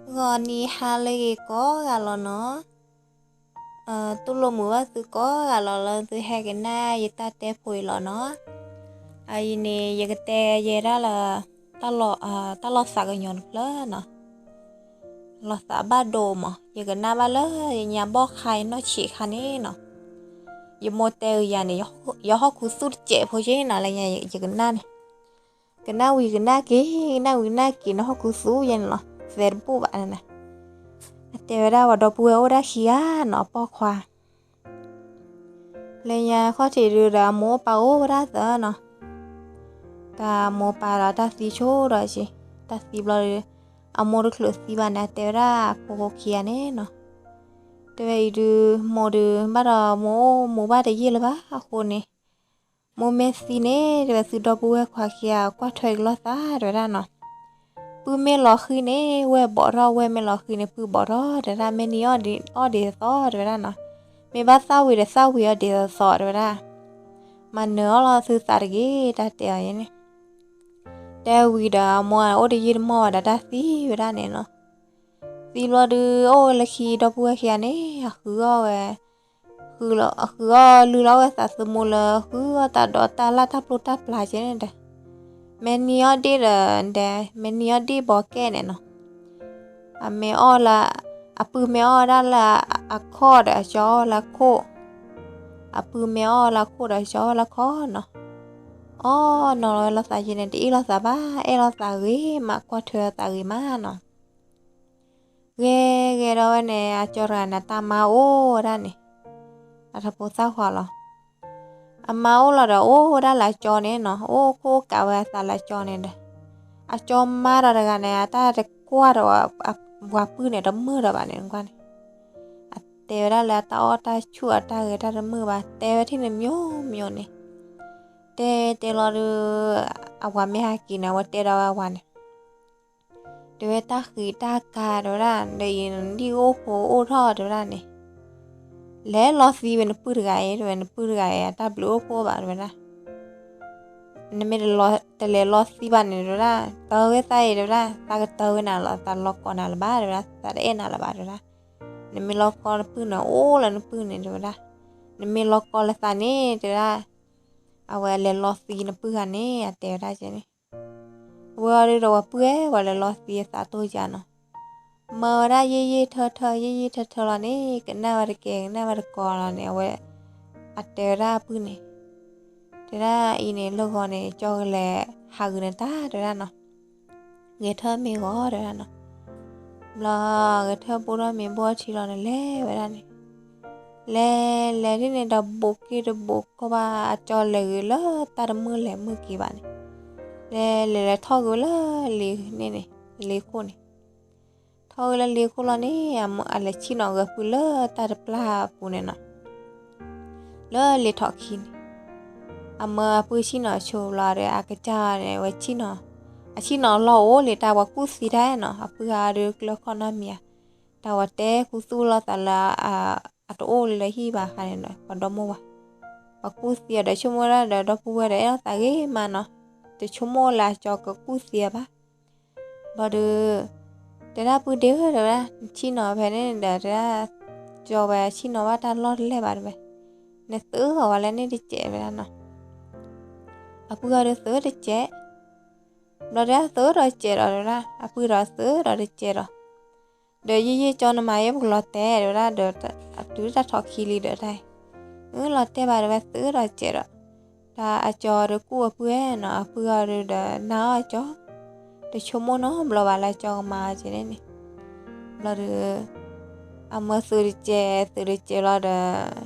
ဂီၤနံၤဟါလၢအဂ့ၤကိးဂၤလီၤနီၤ. တူၢ်လိာ်မုာ်ဘၣ်သုကိးဂၤလီၤလၢသုဟဲကနၣ်ယတၢ်တဲဖိအံၤလီၤနီၤ. အအံၤန့ၣ် ယကတဲယဲဒၣ်လၢ တၢ်လီၤသးကညီၤတဖျၢၣ်နီၤ. လီၤသးဘၣ်ဒိမး ယကနၣ်ဘၣ်လၢယညါဘီၣ်ခါယနီၢ်ဆံးခါန့ၣ်နီၤ. ယမိၢ်တဲဂ့ၤယၤန့ၣ် ယဟီၣ်ခူသူၣ်တစဲးဖိက့နီၤ လၢယကနၣ်န့ၣ် ကနၣ်ဝံၤကနၣ်က့ၤ ကနၣ်ဝံၤကနၣ်က့ၤန့ၣ် ဟီၣ်ခူသူၣ်ယဲန့ၣ်လီၤ သဲတဘူၣ်ဘၣ်န့ၣ်. အတဲဝဲဒၣ်ပှၤဒီပုၢ်ဝဲၢ်အိၣ်ဒၣ်ခံဂၤနီၤ အပိာ်ခွါ လၢညါခီၣ်ထံးဒုးဒီးအမိၢ်အိၣ်ပၢ်အိၣ်ဝဲဒၣ်သၢနီၤ. တၢ်မိၢ်ပၢ်ဒီးတၢ်သံဆိဒီးက့ၤ တၢ်သံဘျီဒီး အမိၢ်တချုးသံဘၣ်န့ၣ် အတဲဝဲဒၣ်အဖိဖိခံဂၤန့ၣ်နီၤ. တဲဝဲအံၤဒုး မိၢ်ဒုး ဘၣ်ဒီးမိၢ်အိၣ်မူဘၣ်တယံာ်လၢၤဘၣ်အဃိန့ၣ် မိၢ်မ့ၢ်သံန့ၣ် တဲဝဲသုဒီပုၢ်ဝဲၢ်ခွါခံဂၤ ကွၢ်ထွဲက့ၤလိာ်သးတဲဝဲဒၣ်နီၤ. ပုၢ်မ့ၢ်လီၤဃံၤန့ၣ် ဝဲၢ်ဘီးထီၣ် ဝဲၢ်မ့ၢ်လီၤဃံၤန့ၣ် ပုၢ်ဘီးထီၣ်တဲဝဲဒၣ် မ့ၢ်နံၤအီၣ်ဒ်သိးတဲဝဲဒၣ်နီၤ. မ့ၢ်ဘၣ်သၣ်ဝံၤဒီးသၣ်ဝံၤအီၣ်ဒ်သိးသိးတဲဝဲဒၣ်. မၤနၢၤအီၣ်လီၤသုသးတဂ့ၤ တၢ်တဲအီၤယဲန့ၣ်. တဲဝံၤဒီးအမိၢ်အိၣ်တယံာ်တမီၢ်ဘၣ်ဒီးတၢ်သံဝဲဒၣ်န့ၣ်နီၤ. သံဘျီဒုး အိၣ်ဝဲလၢခံဒီပုၢ်ဝဲၢ်ခံဂၤန့ၣ် အဃုအီၣ်ဝဲ ဃုအီၣ်လုၢ်လီၤဝဲသးသမူလၢ ဃုအီၣ်တၢ်ဒိးတၢ်လၢ်တၢ်ပျိတၢ်ပျၢ်ကဲန့ၣ်ဒီး မ့ၢ်နံၤအီၣ်ဒ့ၣ်ဒီး ဒဲ မ့ၢ်နံၤအီၣ်ဒ့ၣ်ဘီကဲန့ၣ်နီၤ. အမ့ၢ်အီၣ်လၢ အပုၢ်မ့ၢ်အီၣ်ဝဲဒၣ်လၢအခီၣ်ဒီးအကၠီအီၣ်ဝဲလၢခိၣ်, အပုၢ်မ့ၢ်အီၣ်လၢခိၣ်ဒီးအကၠီအီၣ်လၢခီၣ်နီၤ. အီၣ်နီၤလီၤဝဲလိာ်သးယဲန့ၣ် တအ့ၣ်လိာ်သးဘၣ် အဲၣ်လိာ်သးဂ့ၤမး ကွၢ်ထွဲလိာ်သးဂ့ၤမးနီၤ. ဂဲၤဂဲၤဒီးဝဲန့ၣ် အကၠီတဂၤန့ၣ် တၢ်မါအိၣ်ဝဲဒၣ်န့ၣ် အတၢ်ဖိသၣ်ခွါလီၤ. အမါအိၣ်လီၤဒီး အိၣ်ဝဲဒၣ်လၢအကၠီန့ၣ်နီၤ အိၣ်ခိၣ်ကးဝဲအသးလၢအကၠီန့ၣ်ဒီး အကၠီမါဒီးတဂၤန့ၣ် အတၢ်တကွၢ်ဒီး ပှၤပုၢ်န့ၣ် တမုာ်ဒီးဘၣ်န့ၣ် ကွၢ်န့ၣ် အတဲဝဲဒၣ်လၢအတၢ်အီၣ်တၢ်ဆူၣ်အတၢ်ဂဲၤတၢ်တမုာ်ဘၣ် တဲဝဲထံၣ်န့ၣ် မျိုးမျိုးန့ၣ်. တဲတဲလီၤဒုး အဝၤမ့ၢ်ဟဲက့ၤန့ၣ် အဝဲတဲဒီးဝဲအဝၤန့ၣ် တဲဝဲတၢ်ဃံးတၢ်ကါတဲဝဲဒၣ် ဒီးအံၤနဒံၣ်အိၣ်ဖိအိၣ်ထီၣ်တဲဝဲဒၣ်န့ၣ် လဲၤလီၤသံဝဲနပုၢ်တဂၤအံၤ တဲဝဲနပုၢ်တဂၤအံၤ အတၢ်ဘျုးအိၣ်ဖှိၣ်ဘၣ်တဲဝဲဒၣ်. နမ့ၢ်တလဲၤလီၤသံဘၣ်န့ၣ်တဲဝဲဒၣ် တၢ်ဝဲသးအံၤတဲဝဲဒၣ် သးကတၢၢ်ဝဲနၤလီၤ သးလီၤကီးနၤလၢၤဘၣ်တဲဝဲဒၣ် သးတအဲၣ်နၤလၢၤဘၣ်တဲဝဲဒၣ်. နမ့ၢ်လီၤကီနပုၢ်န့ၣ် အိၣ်လၢနပုၢ်န့ၣ်တဲဝဲဒၣ်. နမ့ၢ်လီၤကီလၢသးန့ၣ်တဲဝဲဒၣ် အဝဲလဲၤလီၤသံနပုၢ်ဂၤန့ၣ် အတဲဝဲဒၣ်ကဲန့ၣ်. ဝဲအီၤဒုးဒီးဝၤပုၢ်အဲၣ်ဝဲလဲၤလီၤသံအသးတိၢ်ယါနီၤ. မၤဝဲဒၣ်ယံာ်ယံာ်ထၢထၢ ယံာ်ယံာ်ထၢထၢလီၤန့ၣ် ကနၣ်ဝဲတကဲ ကနၣ်ဝဲတကီလီၤန့ၣ် အဝဲ အတဲဝဲဒၣ်အပုၢ်န့ၣ် တဲဒၣ်အံၤန့ၣ် လၢဂီၤန့ၣ် ကၠီကလဲၤဟးဂုာ်နတၢ်တဲဝဲဒၣ်နီၤ. ဂဲၤထၢၣ်မ့ၢ်ဂီၤတဲဝဲဒၣ်နီၤ. ဘျီဂဲၤထၢၣ်ဘိၣ်ထီၣ်မ့ၤဘိၣ်ထံလီၤန့ၣ် လဲၤဝဲဒၣ်န့ၣ် လဲၤလဲၤဒ်န့ၣ်ဒီး ဘူးက့ၤတဘူးကီၢ်ဘၣ် အကၠီလဲၤဂ့ၤလၢတၢ်တမုာ်လဲၤမုာ်က့ၤဘၣ်န့ၣ် လဲၤလဲၤလဲၤထီၣ်ဂ့ၤဝဲလၢလ့န့ၣ် လ့ခိၣ်န့ၣ်. ထီၣ်ဂ့ၤလၢလ့ခိၣ်လီၤန့ၣ် အလဲၤဆံၣ်နီၤဂဲၤဖုလၢတၢ်တပျၢ်အပူၤန့ၣ်နီၤ. လၢလ့ထီၣ်ခံန့ၣ် အမၢအပုၢ်ဆံၣ်နီၤဆိဘျီဒီး အကစၢ်န့ၣ် ဝဲဆံၣ်နီၤ အဆံၣ်နီၤလီၢ်အိၣ်လံတၢ် ပှၤကူၣ်သံတၢ်နီၤ အပုၢ်ဟးဒုးကျၢခီၣ်နီတမံၤဧါ. တၢ်ဝဲတဲခူသူၣ်လိာ်သးလၢ အတအိၣ်လၢဟံၣ်ဘၣ်ခါန့ၣ်ဒီး ပှၤဒီမိၢ်ဝၤ ပှၤကူၣ်သံအီၤဒီး ဆိကမိၣ်ဝဲဒၣ်ဒီး ဒီပုၢ်ဝဲၢ်ဒီး အဲၣ်လိာ်သးဂ့ၤမးနီၤ. တဆိကမိၣ်လၢအကၠီကကူၣ်သံအီၤဘၣ်. ဘျီဒီး တဲဒၣ်ပုၢ်ဒ့ဧၢ တဲဝဲဒၣ် နဆံၣ်နီၤဖဲန့ၣ်ဒီး တဲဒၣ် ကၠီဝဲဆံၣ်နီၤဘၣ်တၢ်လီၢ်တလဲၢ်ဘၣ်တဲဝဲ, နသုးအီၤဝဲလၢန့ၣ်တစဲးတဲဝဲဒၣ်နီၤ. အပုၢ်အီၤဒုးသုးတစဲး ဘျီတဲဒၣ်သုးဒီးစဲးဒီးတဲဝဲဒၣ် အပုၢ်ဒီးသုးဒီးတစဲးဒီး ဒီးယံာ်ယံာ်ကၠီနမၤယဲပကလီၤတဲာ်တဲဝဲဒၣ်ဒီး တုၤတၢ်ထီၣ်ခံလံဒီးတၢ်အံၤ လီၤတဲာ်ဘၣ်တဲဝဲသုးဒီးစဲးဒီး တၢ်အကၠီဒီးကူၣ်အပုၢ်ဝဲနီၤ အပုၢ်အီၤဒုးဒီးနာ်အီၤကၠီ တဆိကမိၣ်နီတဘျီဘၣ်လၢကၠီကမၤအီၤကဲန့ၣ်န့ၣ် ဘျီဒီး အမၢသုးတစဲး သုးတစဲးလီၤဒီး တၢ်န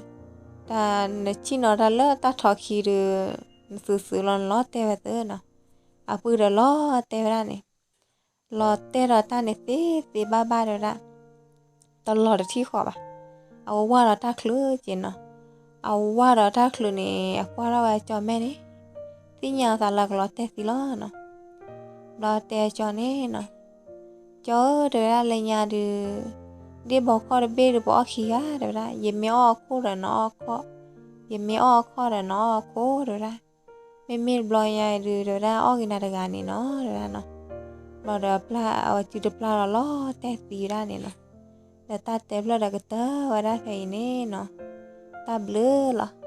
ဆံၣ်နီၤတၢ်လၢတၢ်ထီၣ်ခံဒီး နသုးသုးလီၤနလီၤတဲာ်ဝဲသုးနီၤ အပုၢ်ဒီးလီၤတဲာ်ဝဲဒၣ်န့ၣ် လီၤတဲာ်ဒီးတၢ်န့ၣ်သ့သ့ဘၣ်ဘၣ်တဲဝဲဒၣ် တလီၤတထံၣ်ဃီဘၣ်. အဝဲဝၢ်ဒီးတၢ်ချုးက့နီၤ အဝဲဝၢ်ဒီးတၢ်ချုးန့ၣ် အကွၢ်ထီၣ်ဝဲအကၠီမဲာ်န့ၣ် သ့ၣ်ညါအသးလၢကလီၤတဲာ်သံလီၤနီၤ ဘျီတဲအကၠီန့ၣ်နီၤ ကၠီဧၢ တဲဝဲဒၣ်လၢညါဒုး ဒ့ၣ်ဘီခီၣ်တဘ့ၣ်ဒုးပအီၣ်ခံဂၤတဲဝဲဒၣ် ယမ့ၢ်အီၣ်အခီၣ်ဒီးနအီၣ်အခီၣ် ယမ့ၢ်အီၣ်အခီၣ်ဒီးနအီၣ်အခီၣ်တဲဝဲဒၣ် မ့မ့ၢ်တဘျီညါအံၤဒုးတဲဝဲဒၣ်အီၣ်ဂ့ၤနၤတဂၤန့ၣ်နီၤတဲဝဲဒၣ်နီၤ ဒီးပျၢ်အဝဲစုတပျၢ်လီၤလီၤတဲာ်သံဝဲဒၣ်န့ၣ်နီၤ. ဒီးတၢ်တဲဖျၢၣ်ဒီးကတၢၢ်ဝဲဒၣ်ဖဲအံၤန့ၣ်နီၤ. တၢ်ဘျုးလီၤ.